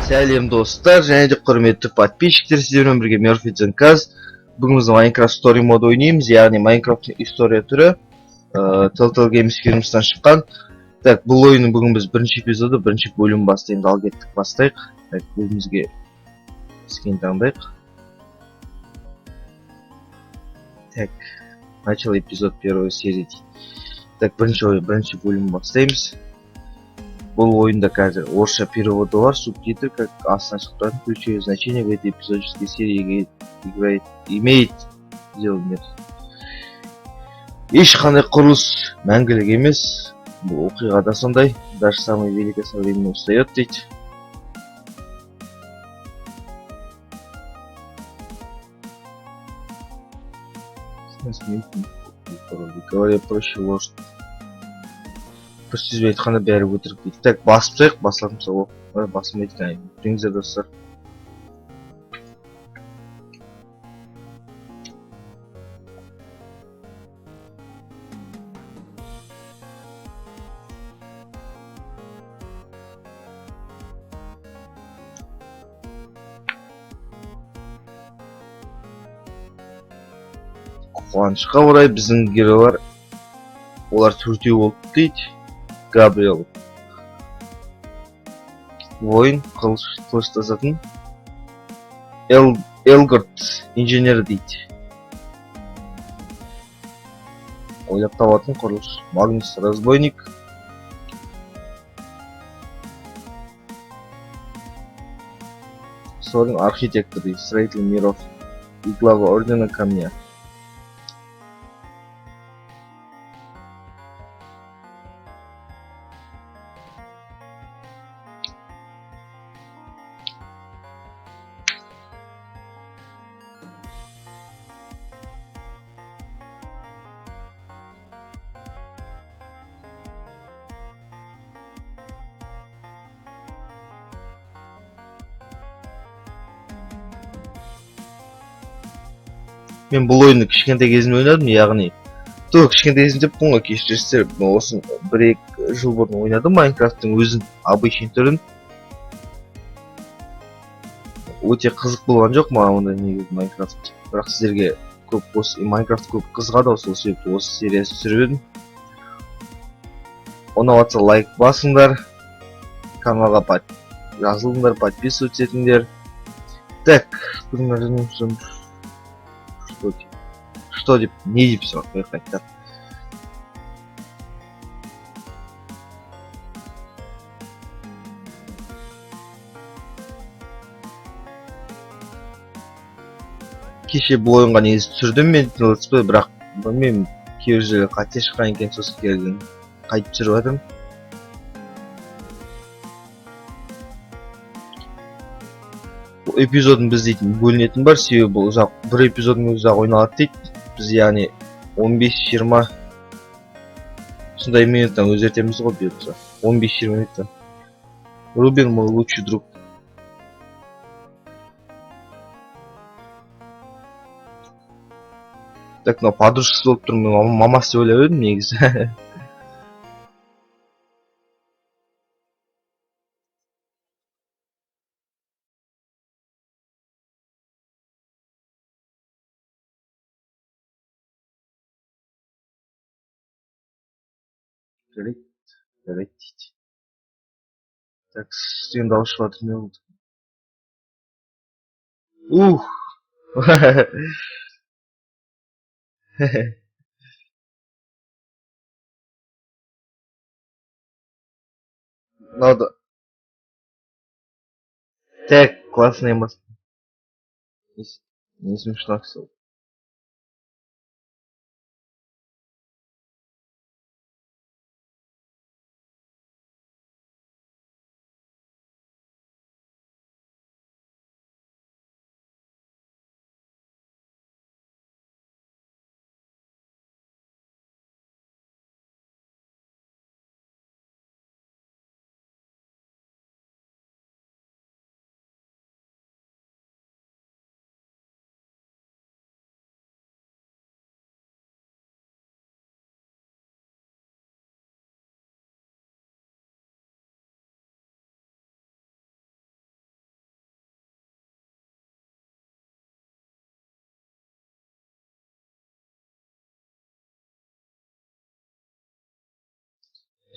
Сәлем достар, және де құрметті подписчиктер, сіздермен бірге Мерфи Дзенказ. Бүгін біз Minecraft Story Mode ойнаймыз, яғни Minecraft'ың история түрі, Telltale Games фирмасынан шыққан. Так, бұл ойынның бүгін біз бірінші эпизоды, бірінші бөлім бастаймыз. Ал кеттік, бастайық. Так, өзімізге скин таңдайық. Так, начал эпизод первой серии. Так, бірінші бөлім бастаймыз. Бұл ойында қазір орысша переводы бар, субтитры, как астынан шығып тұратын ключевое значение в этой эпизодической серии играет, имеет дело нет. Ешқандай құрылыс мәңгілік емес. Бұл оқиға да сондай. Даже самый великий со временем устает дейді. Говоря проще, ложь. Бір сөзбен айтқанда бәрі өтірік дейді. Так, басып тастайық, басылатын болса, ой, басылмайды екен. Күтіңіздер, достар. Қуанышқа орай біздің геройлар, олар төртеу болды дейді. Габриэл воин, қылыш тасатын. Элгард инженер дейді. Ойлап табатын құрылыс. Магнус разбойник. Сорин архитектор дейді, строитель миров и глава ордена камня. Мен бұл ойынды кішкентай кезімде ойнадым, яғни то кішкентай кезімде деп қойған, кешіресіздер, мен осы бір-екі жыл бұрын ойнадым Майнкрафттың өзін, обычный түрін. Өте қызық болған жоқ маған ондай негізі Майнкрафт. Бірақ сіздерге көп осы Майнкрафт көп қызығады, сол себепті осы сериясын түсіріп едім. Ұнап жатса лайк басыңдар, каналға жазылыңдар, подписываться етіңдер. Так, что деп, что деп, не деп сұрақ қояйық қайтадан. Кеше бұл ойынға негізі түсірдім мен летсплей, бірақ білмеймін, кейбір жерде қате шыққан екен, сосын келдім қайтып түсіріп жатырмын. Бұл эпизодын біз дейтін бөлінетін бар, себебі бұл ұзақ, бір эпизодың өзі ұзақ ойналады дейді. Біз яғни 15-20 сондай минуттан өзгертеміз ғой бұйыртса. 15-20 минуттан. Рубен мой лучший друг. Так, мынау подружкасы болып тұр, мен мамасы деп ойлап едім негізі. Жарайды, жарайды дейді. Так, сен дауыс шығып жатыр, не болды? Ух! Надо. Так, классная маска. Не смешно всё.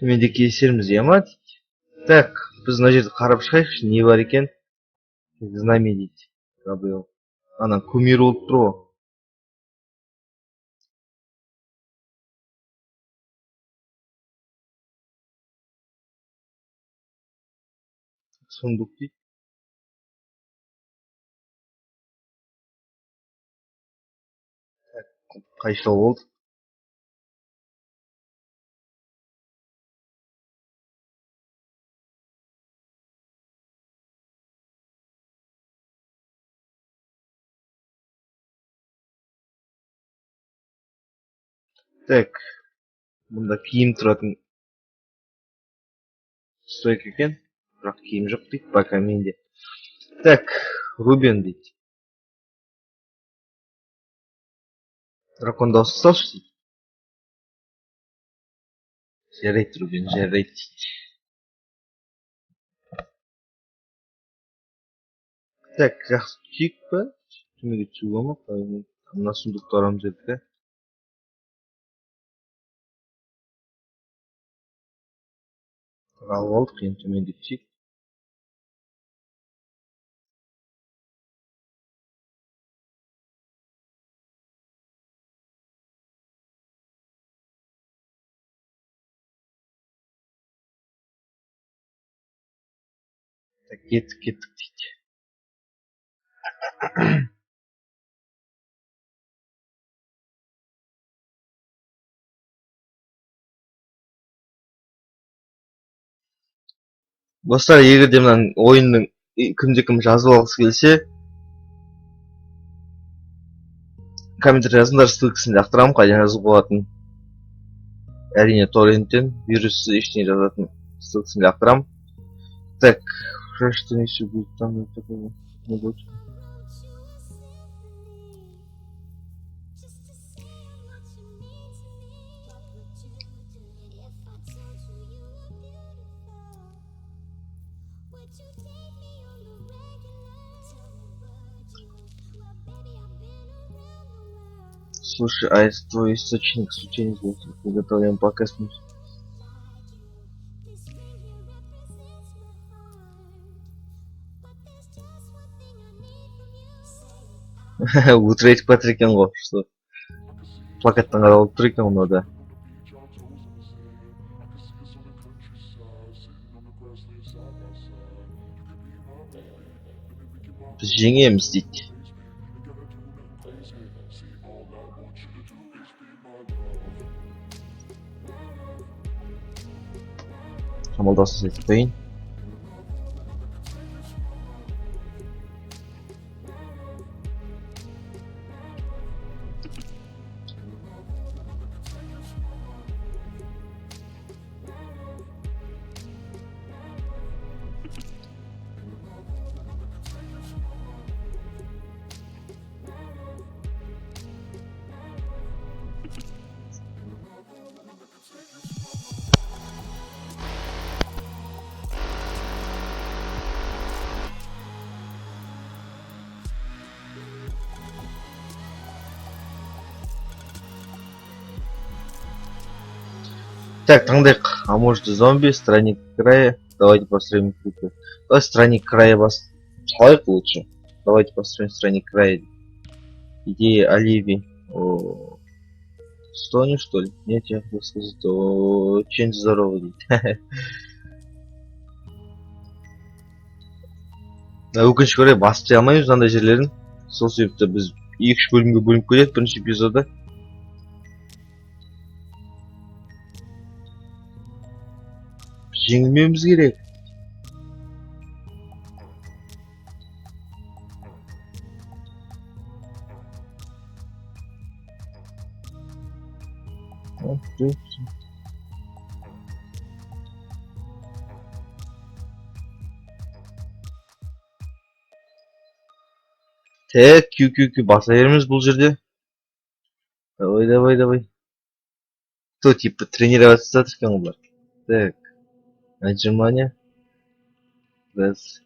Төменде кездесерміз, иә ма дейді. Так, біз мына жерді қарап шығайықшы, не бар екен. Знамя дейді. Габриэл. Ана кумир болып тұр ғой. Сундук дейді. Так, қайшы болды? Так, мұнда киім тұратын стойка екен, бірақ киім жоқ дейді, пока менде. Так, Рубен дейді. Дракон дауысы салшы дейді. Жарайды, Рубен, жарайды дейді. Так, жақсы түсейік па? Төменге түсуге бола ма? Мына сундукты арамыз дедік те. Алып алдық, енді төменге түсейік. Так, кеттік, кеттік дейді. Достар, егер де мына ойынның кімде кім жазып алғысы келсе, комментарий жазыңдар, ссылкасын лақтырамын, қайдан жазуға болатынын. Әрине, торренттен вируссыз ештеңе жазатын ссылкасын лақтырамын. Так, что не все будет там, такого не будет. Слушай, а это твой источник случайно приготовим пока с ним. Өтірік айтып жатыр екен ғой, что плакаттан қарап алып тұр екен ғой мынау да. Біз жеңеміз дейді. Шамалдасын айтып қояйын. Так, таңдайық. А может зомби, странник края. Давайте построим клипы. Давай странник края бас. Человек лучше. Давайте построим странник края. Идея Оливии. О, Стони, что ли? Нет, я хотел сказать, очень здорово. Өкінішке орай бастай алмаймыз мынандай жерлерін. Сол себепті біз екі-үш бөлімге бөлініп кетеді бірінші эпизода. Жеңілмеуіміз керек. Так, Q, Q, Q баса береміз бұл жерде. Давай, давай, давай. Кто типа тренироваться жатыр екен олар. Так. Отжимания. Раз.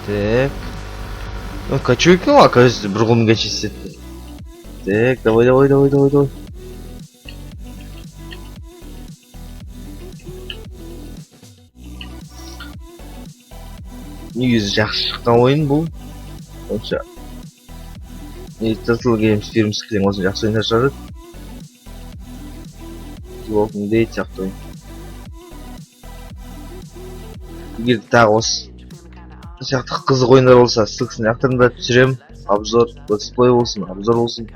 Так. Ну, качу екен ғой, оказывается, бір қолмен качать етеді. Так, давай, давай, давай, давай, давай. Негізі жақсы шыққан ойын бұл. Онша. Не, Telltale Games фирмасы кілең осыны жақсы ойындар шығарады. The Walking Dead сияқты ойын. Егер тағы осы сияқты қызық ойындар болса, ссылкасын ақтарында түсіремін. Обзор, летсплей болсын, обзор болсын.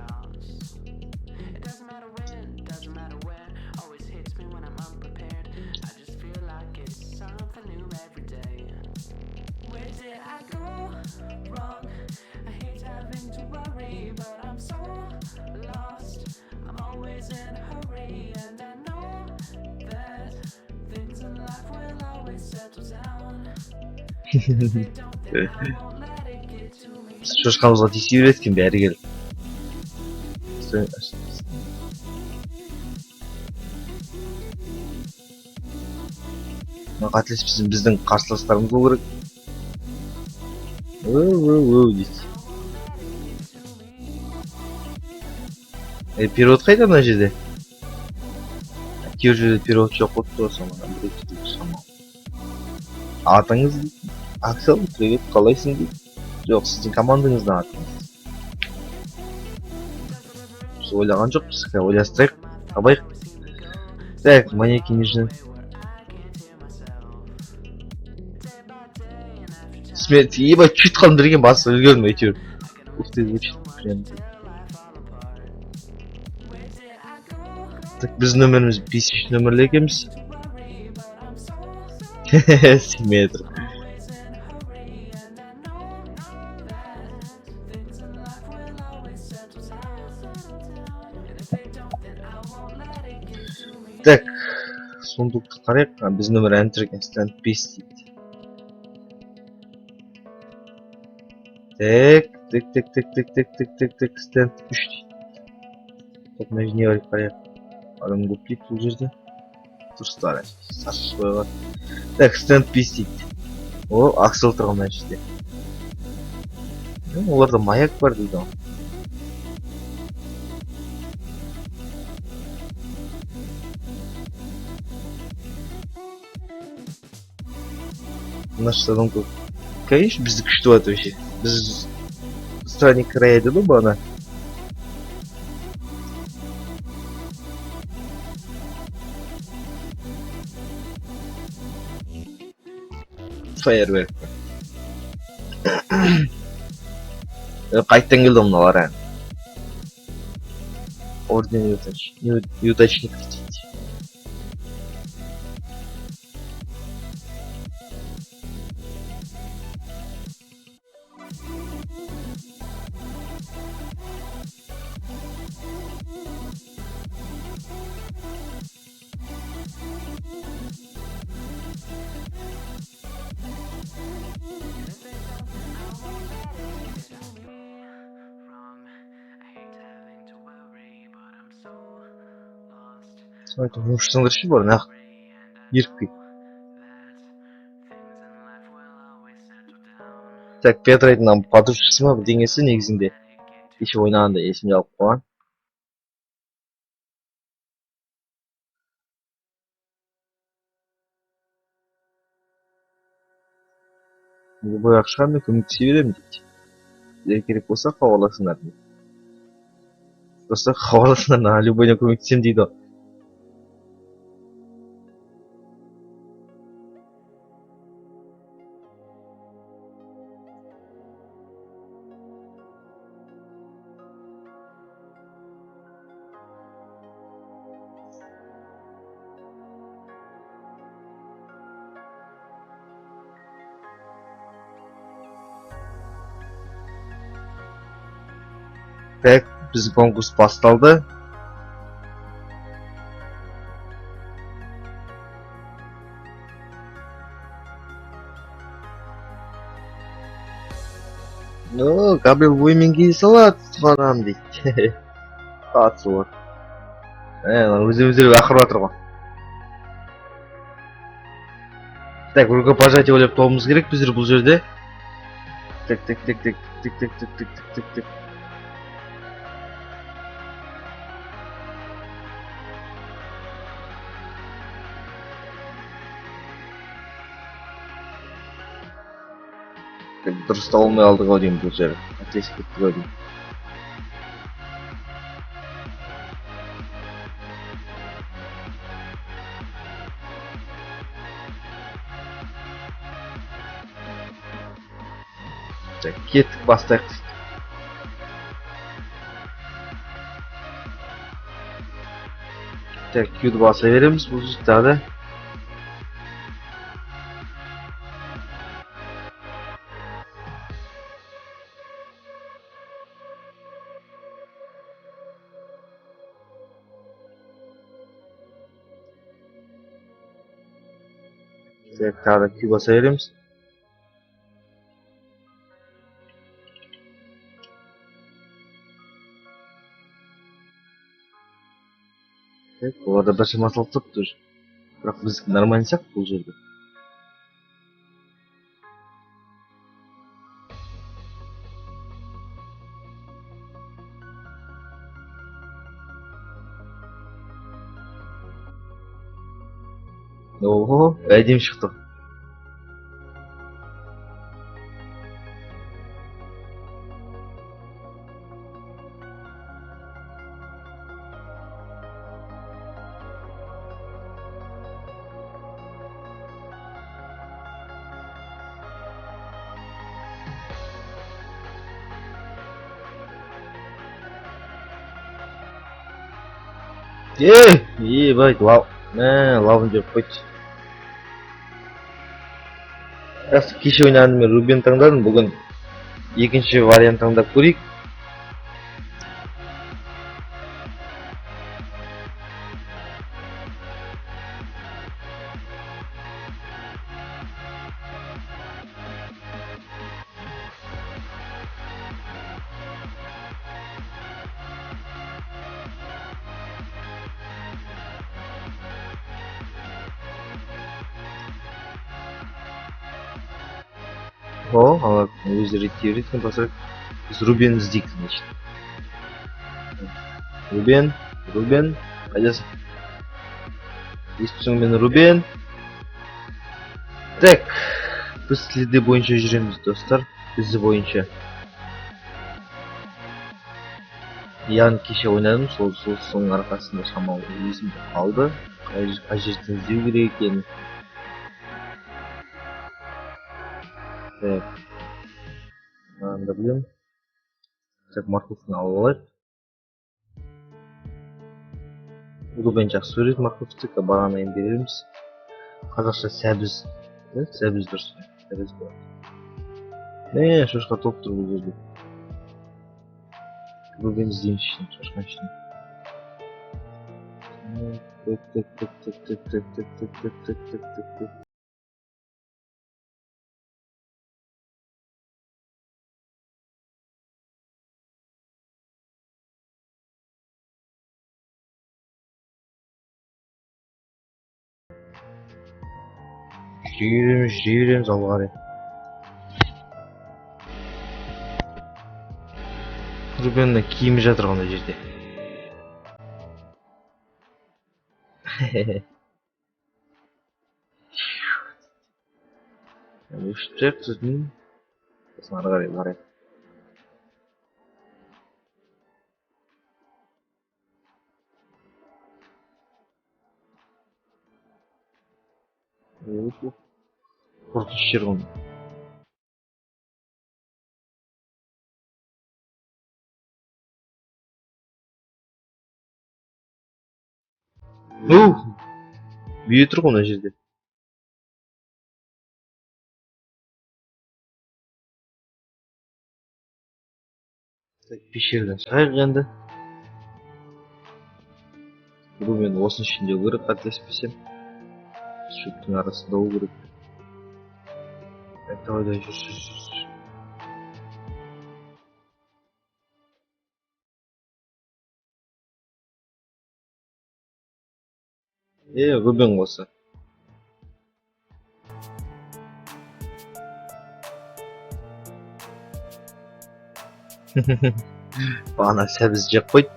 Шошқамызға тиісе береді екен бәрі келіп. Мына қателеспесем біздің қарсыластарымыз болу керек. Өу, өу, өу дейді. Перевод қайда мына жерде? Кейбір жерде перевод жоқ болып тұр, соны бір екі жүз шамалы. Атыңыз дейді. Аксел, привет, қалайсың дейді. Жоқ, сіздің командаңыздың атыңыз. Біз ойлаған жоқпыз, қазір ойластырайық, табайық. Так, манекен нежный. Смерть, ебать, чуть қалдым деген басып үлгердім әйтеуір. Ух ты, звучит прям. Так, біздің нөміріміз 5 нөмірлі екенбіз. Симметр. Так, сундукты қарайық. Біздің нөмір ән тұр екен, стенд 5 дейді. Так, так, так, так, так, так, так, так, так, стенд 3 дейді. Так, мына жерде не бар екен, қарайық. Адам көп дейді бұл жерде. Дұрыстар, саршы қойған. Так, стенд 5 дейді. О, Аксел тұрған мына жерде. Оларда маяк бар дейді ғой. Наш адам көп. Конечно, бізді күшті болады вообще. Біз странник края деді ғой бағана. Фейерверк. Қайттан келді мыналар ән. Орден неудачник дейді. Жұмысшысыңдар бар, нақ ерікпей. Так, Петрайдың нам подружкасы ма бірдеңесі негізінде. Кеше ойнағанда есімде алып қойған. Любой ақшаға мен көмектесе беремін дейді. Сіздерге керек болса хабарласыңдар дейді. Достар, хабарласыңдар, маған любойына көмектесемін дейді ғой. Так, біздің конкурс басталды. Ну, Габриэл боймен келе салады, туғанам дейді. Қатысы бар. Өзі өздері ақырып жатыр ғой. Так, рукопожатие ойлап табуымыз керек біздер бұл жерде. Так, так, так, так, так, так, так, так, так, так, так. Так, дұрыс таба алмай қалдық ау деймін бұл жері. Қателесіп кеттік ау деймін. Так, кеттік, бастайық дейді. Так, Q-ді баса береміз бұл жерде тағы да. Так, тағы да Q баса береміз. Так, оларда біршама салып тастапты уже. Бірақ біздікі нормально сияқты бұл жерде. Ого, әдемі шықты. Ей, ебать, лав, мә, лавын жеп қойды. Рас, кеше ойнадым мен Рубен таңдадым, бүгін екінші вариант таңдап көрейік. О, ана өздері реттей береді екен, басырақ. Біз Рубен іздейік, значит. Рубен, Рубен, қайдасың? Естісің мен Рубен. Так, біз следы бойынша жүреміз, достар. Ізі бойынша. Яғни кеше ойнадым, сол соның арқасында шамалы есімде қалды. Қай жерден іздеу керек екенін. Так, мынаны да білемін. Так, морковканы алып алайық. Рубен жақсы көреді морковты, бағана енді береміз. Қазақша сәбіз. Ә, сәбіз дұрыс. Сәбіз болады. Мә, шошқа толып тұр бұл жерде. Рубен іздейміз ішінен, шошқаның ішінен. Так, так, так, так, так, так, так, так, так, так, так, так, так. Жүре береміз, жүре береміз алға қарай. Рубеннің киімі жатыр ана жерде. Өшіп тастайық сосын. Сосын ары қарай барайық. Қорқыныш жер ғой. Ух, бүйе тұр ғой мына жерде. Так, пещерадан шығайық енді. Рубен осының ішінде болу керек, қателеспесем. Шөптің арасында болу керек. Так, давай, давай, жүр, жүр, жүр, жүр. Рубен осы. Бағана сәбіз жеп қойды.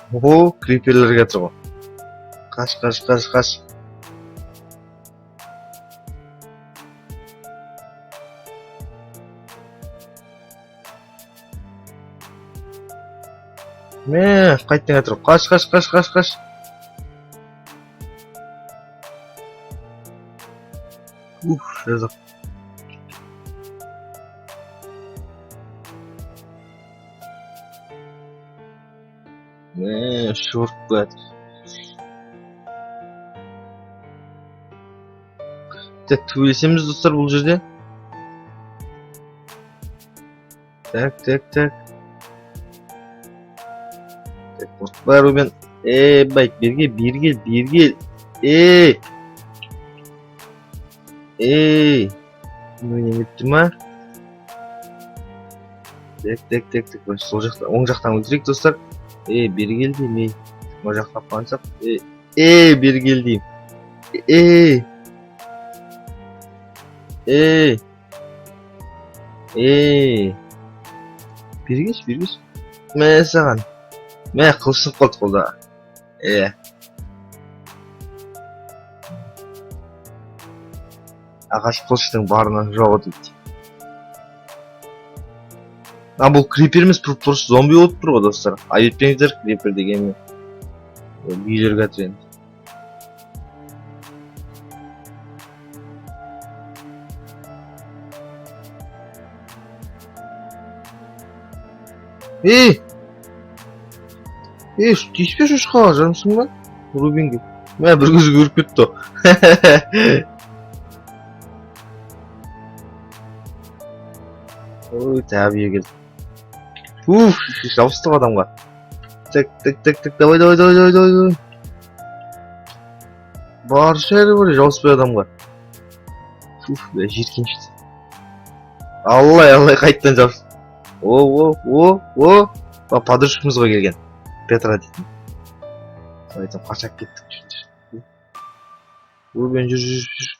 О, криперлер келатыр ғой. Қаш, қаш, қаш, қаш. Мә, қайттан келатыр. Қаш, қаш, қаш, қаш, қаш. Уф, жазық. Мә, шорт келатыр. Так, төбелесеміз достар бұл жерде. Так, так, так. Так, қорықпа, Рубен. Ей, байт, бері кел, бері кел, бері кел. Ей! Ей! Немене кетті ма? Так, так, так, так. Бірінші сол жақтан, оң жақтан өлтірейік, достар. Ей, бері кел деймін, ей. Мына жақта қуансақ. Ей, ей, бері кел деймін. Ей! Ей! Ей! Бері келші, бері келші. Мә саған. Мә, қылыш сынып қалды қолда. Е. Ағаш қылыштың барынан жоғы дейді. А бұл крипер емес, бұл просто зомби болып тұр ғой, достар. Айып етпеңіздер, крипер дегенмен. Үйлерге жатыр енді. Ей! Ей, тиіспе шошқаға, жарымсың ба? Рубинге. Мә, бір көзі көріп кетті ғой. Ой, тәбие келді. Уф, жабысты ғой адамға. Так, так, так, так, давай, давай, давай, давай, давай, давай. Баршы әрі бар, жабыспай адамға. Уф, бә, жиіркенішті. Аллай, аллай, қайттан жабысты. О, о, о, о. Ба, подружкамыз ғой келген. Петра дейтін. Сол айтсам, қашап кеттік. Рубен, жүр, жүр, жүр.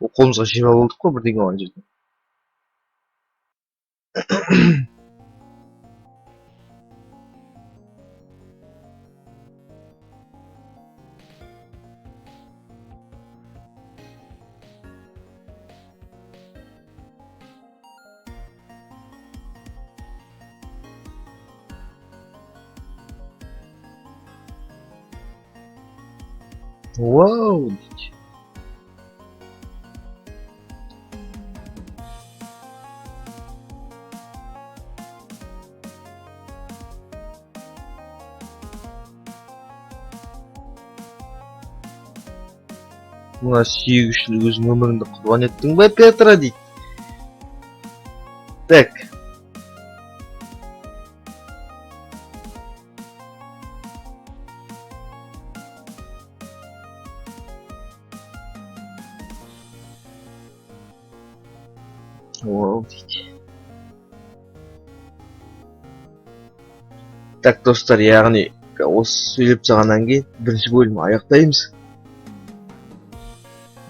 О, қолымызға жеп алып болдық қой бірдеңе оған жерден. Вау, дейді. Мына сүйек үшін өзің өміріңді құрбан еттің бе, Петра, дейді. Так. Вау, дейді. Так, достар, яғни осы сөйлеп тастағаннан кейін бірінші бөлім аяқтаймыз.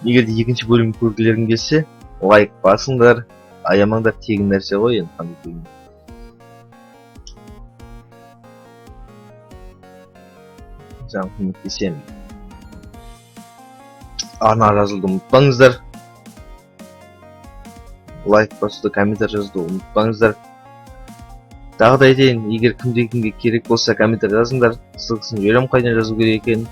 Егер де екінші бөлім көргілерің келсе, лайк басыңдар, аямаңдар, тегін нәрсе ғой енді, қандай тегін. Жаңа көмектесемін. Арна жазылуды ұмытпаңыздар. Лайк басуды, комментарий жазуды ұмытпаңыздар. Тағы да айтайын, егер кімде кімге керек болса комментарий жазыңдар, ссылкасын жіберемін қайдан жазу керек екенін.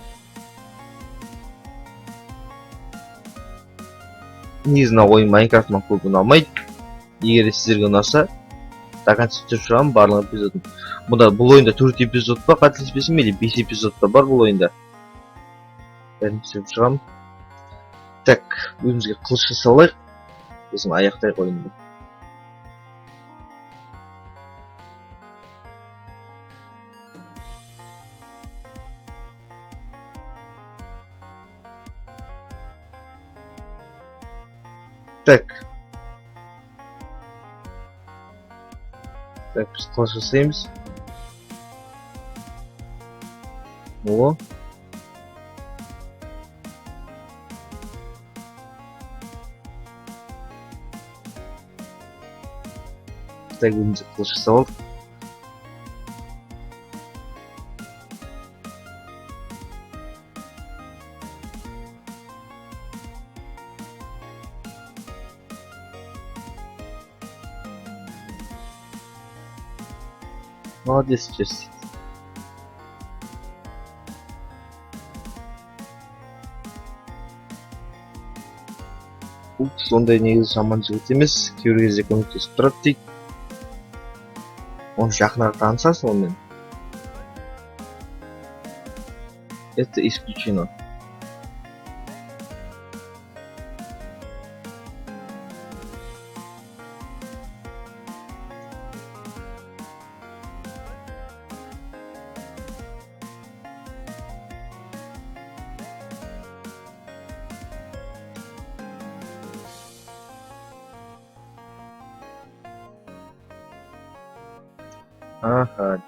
Негізі мына ойын Майнкрафт маған көп ұнамайды. Егер сіздерге ұнаса, до конца түсіріп шығамын барлық эпизодын. Бұнда бұл ойында 4 эпизод па, қателеспесем, или 5 эпизод па бар бұл ойында. Бәрін түсіріп шығамын. Так, өзімізге қылыш жасап алайық. Сосын аяқтайық ойынды. Так. Так, біз қылыш жасаймыз. О. Так, өзімізге қылыш жасап алдық. Молодец, Джесси. Бұл кісі ондай негізі жаман жігіт емес, кейбір кезде көмектесіп тұрады дейді. Оны жақынырақ танысасың онымен. Это исключено. Аха.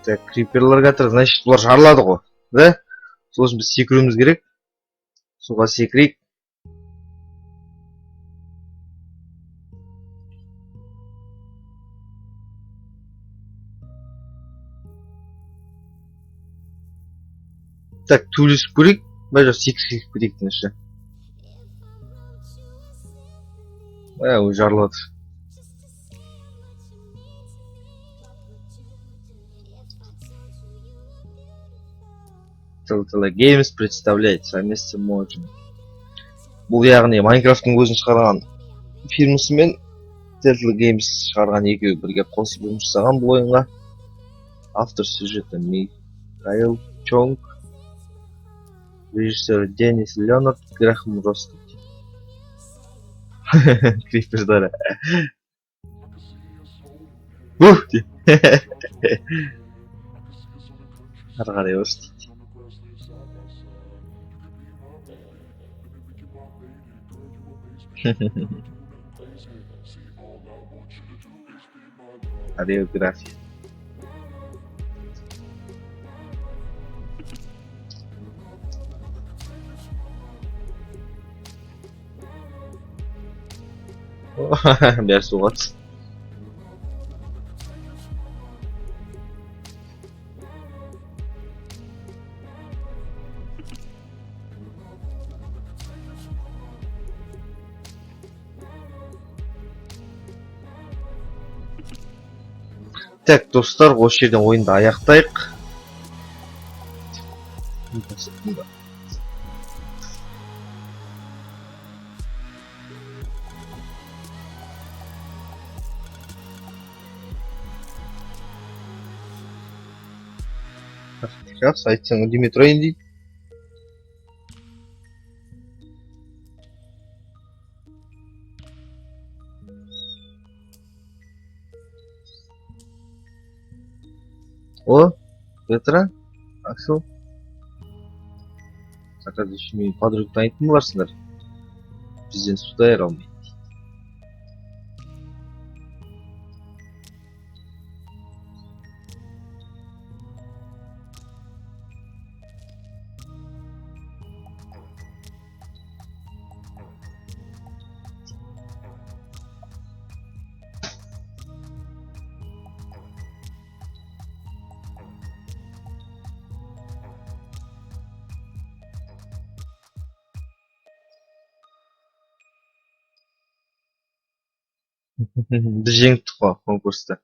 Так, криперлер жатыр, значит, бұлар жарылады ғой, да? Сол үшін біз секіруіміз керек. Суға секірейік. Так, төбелесіп көрейік. Бә, жоқ, секіріп кетейік деңізші. Бә, ол жарылады. Telltale Games представляет совместно Mojang. Бұл яғни Майнкрафттың өзін шығарған фирмасы мен Telltale Games шығарған екеуі бірге қосып жұмыс жасаған бұл ойынға. Автор сюжета Михаил Чонг, режиссер Денис Леонард, Грахам Росс. Крипердары. Ух ты! Ары қарай осы дейді. Хореография. Бәрі суға түсті. Так, достар, осы жерден ойынды аяқтайық. Жақсы, айтсаң үндемей тұрайын дейді. О, Петра, Аксел. Заказ үшін мені подруг танитын боларсыңдар. Бізден суда айыра алмайды. Біз жеңдік қой конкурста.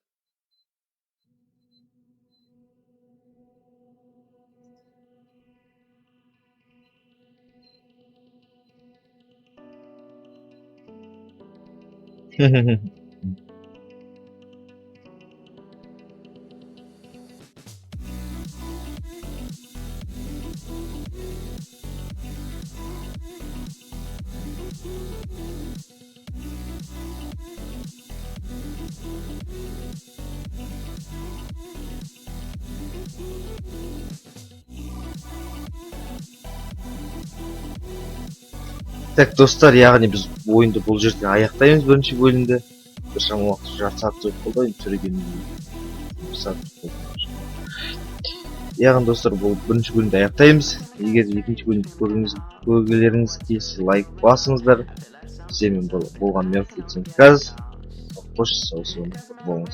Так, достар, яғни біз ойынды бұл жерде аяқтаймыз бірінші бөлімді. Біршама уақыт, жарты сағат өтіп қалды, енді түсіргеніне бір сағат болды. Яғни, достар, бұл бірінші бөлімді аяқтаймыз. Егер екінші бөлімді көргілеріңіз келсе, лайк басыңыздар. Сіздермен болған Мерфи. Қош, сау болыңыз.